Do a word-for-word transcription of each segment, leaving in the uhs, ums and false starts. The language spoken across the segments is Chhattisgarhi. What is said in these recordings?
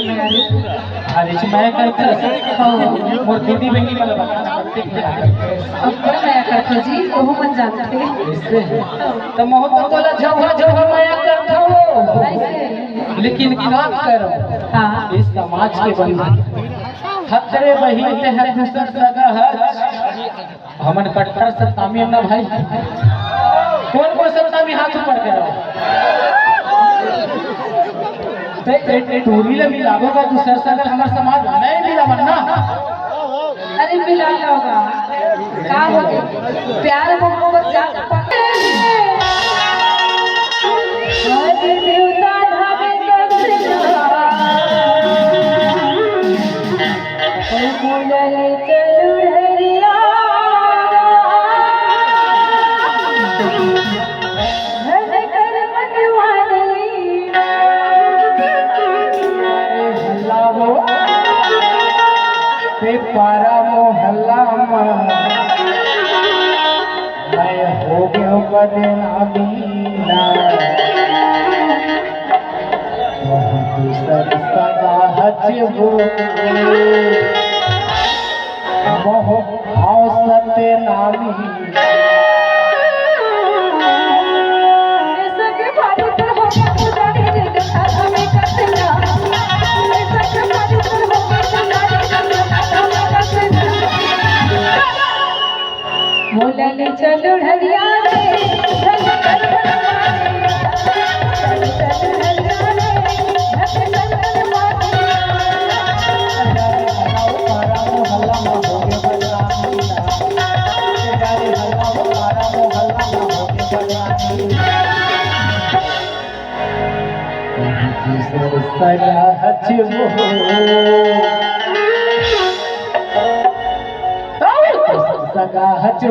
अरे जी, मया करथस। मोर दीदी बहिनी मन ला बता, अब का मया करथस जी, ओहू मन जानथे। अइसे हे। त महूँ तो तोला झउहा झउहा मया करथँव। अइसे। लेकिन का करँव? हाँ। ए समाज के बंधन। हतरे बहिन ते हर दूसर सगा हच। हमन कट्टर सतनामी ना भाई। कोन कोन सतनामी हाथ ऊपर करो। ते ए, ए टूरी ले मिलाबो का दूसर से, अगर हमर समाज नहीं मिलावन ना। अरे मिला लोगा। का होगे? प्यार मोहब्बत जात पात। आज देवता धामे दर्शन। बोलले चलू ढरिया, धन कर मनवानी। हल्ला हो, ते पारा मोहल्ला मा, मैं हो गयो बदनामी ना। बहुत दूसर सगा हच हो। मोह भाव सत्य नामी। मोला ले चलो ढरिया रे, ढंग कर बनवाए। चलो चलो ढरिया रे, ढंग कर बनवाए। सगा हच वो। सगा हच वो।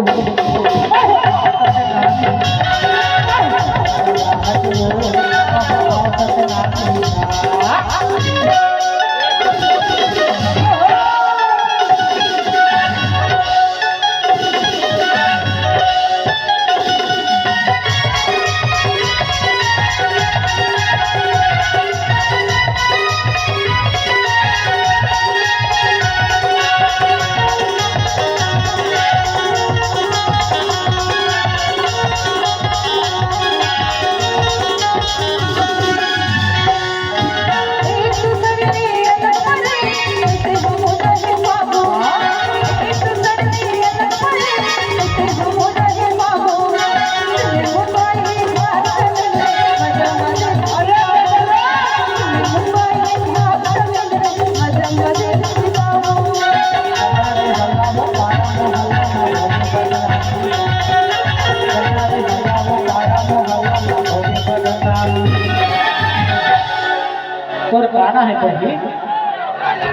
तोर गाना है बहिनी।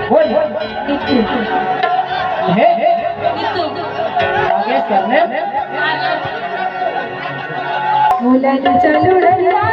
बोल। नीतू। हे। नीतू। आगे सरनेम। मुलन चलू ढरिया।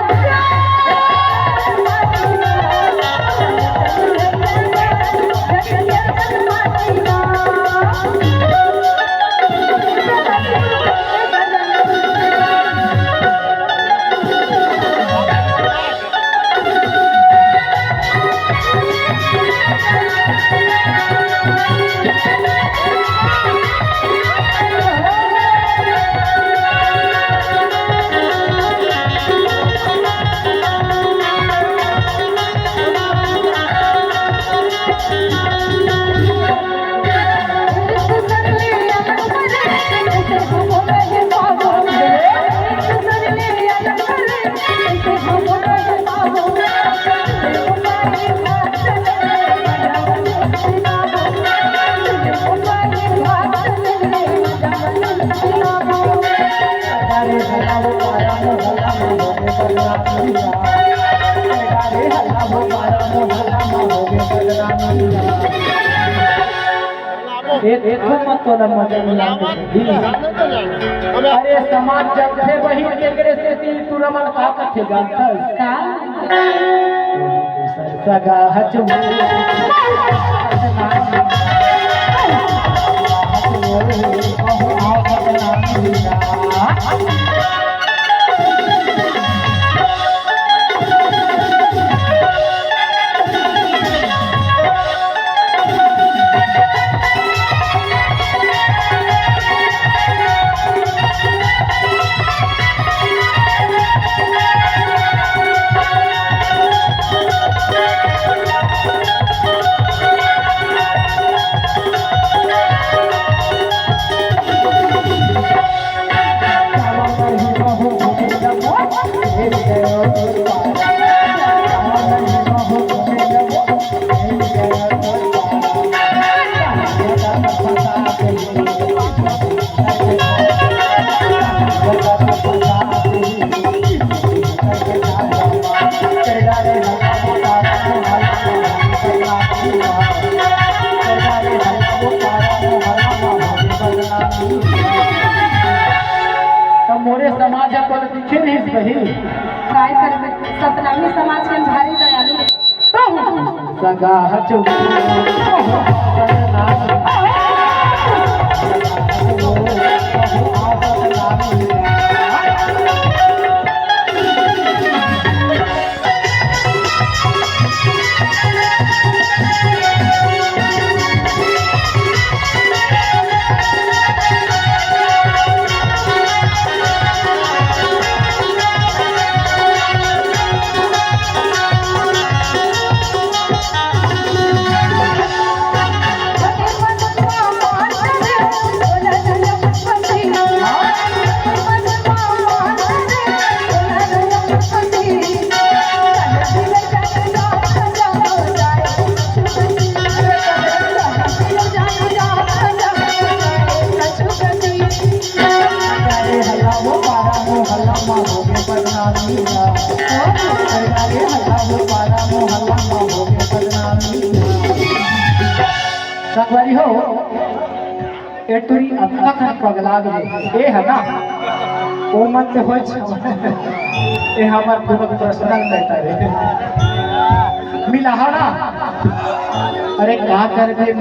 एक, एक मत तोला मजा मिला। अरे समाज जब थे वही एकरे से ती तू रमन का कथे जानता है? का? सगा हच वो। त मोरे समाज ह तोला दिखे रहिस बहिन। काय करबे, सतनामी समाज के भारी दयालु। सगा ह चुप। संगवारी हो, ए टुरी अतका कन पगला गे, ए ह ना, ओ मन ते होय छ-, ए हमर कोनो पर्सनल मैटर हे। मिलाहा ना, अरे का करबे,